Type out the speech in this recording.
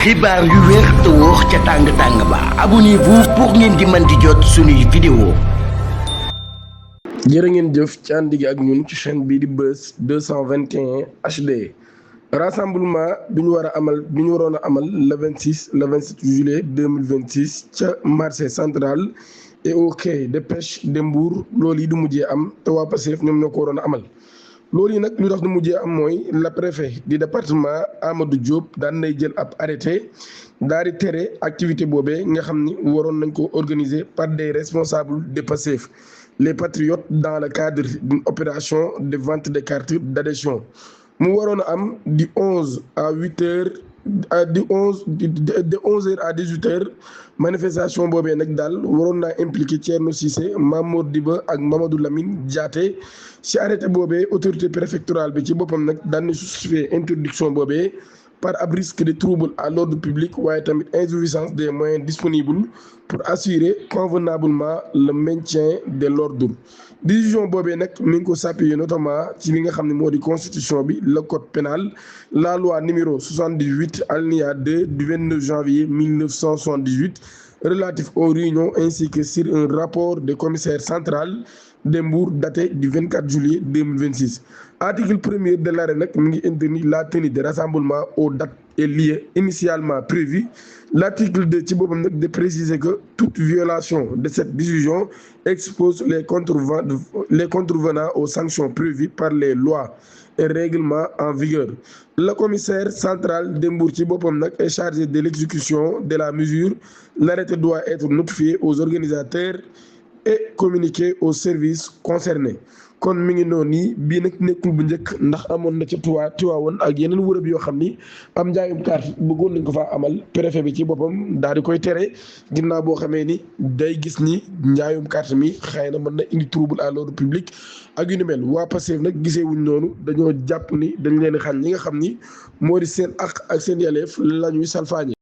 xibaar yu wér te wóor ca tàng ba abonnez-vous pour ngeen di mën di jot suñuy vidéo. jërë ngeen jëf ci ànd gi ak ñun ci chaîne bii di Buzz 221 HD rassemblement bi ñu waroon a amal le 27 juillet 2026 ca marché central et au quai de pêche de Mbour loolu yi di mujjee am te waa Pastef ñoom ñoo ko waroon a amal. loolu yi nag lu tax du mujjee am mooy la préfet di département Amadou Diop daan nay jël ab arrêté daal di tere activité boobee nga xam ni waroon nañ ko organiser par des responsables de Pastef les patriotes dans le cadre d'une opération de vente de cartes d'adhésion mu waroon a am di 11 à 8 heures de 11 heures à 18 heures manifestation boobee nag daal waroon naa impliqué Thierno Cissé Mamour Diba ak Mamadou Lamine Diaté ci arrêté boobee autorité préfectorale bi ci boppam nag daan na justifier interdiction boobee par ab risque de trouble à l'ordre public waaye tamit insuffisance des moyens disponibles pour assurer convenablement le maintien de l'ordre. décision boobee nag mi ngi ko s'appuyer notamment ci li nga xam ne moo di constitution bi le code pénal la loi numéro 78 alinéa 2 du 29 janvier 1978 relatif aux réunions ainsi que sur un rapport du commissaire central de Mbour daté du 24 juillet 2026. Article 1er de l'arrêt nag mi ngi interdire la tenue de rassemblement aux dates et lieux initialement prévus. L'article 2 ci boppam nag de préciser que toute violation de cette décision expose les contrevenants aux sanctions prévues par les lois et règlements en vigueur. Le commissaire central de Mbour ci boppam nag est chargé de l'exécution de la mesure. L'arrêté doit être notifié aux organisateurs et communiqué aux services concernés. kon mi ngi noonu nii bii nag nekkul bu njëkk ndax amoon na ca Tiwaawoon ak yeneen wërëb yoo xam ni am njaayum carte bëggoon nañ ko faa amal préfet bi ci boppam daal di koy tere ginnaaw boo xamee ni day gis ni njaayum carte mi xëy na mën na indi trouble à l'ordre public ak yu ni mel. waa Pastef nag gisee wuñ noonu dañoo jàpp ni dañ leen xañ ñi nga xam ni moo di seen àq ak seen yelleef la ñuy salfaañe.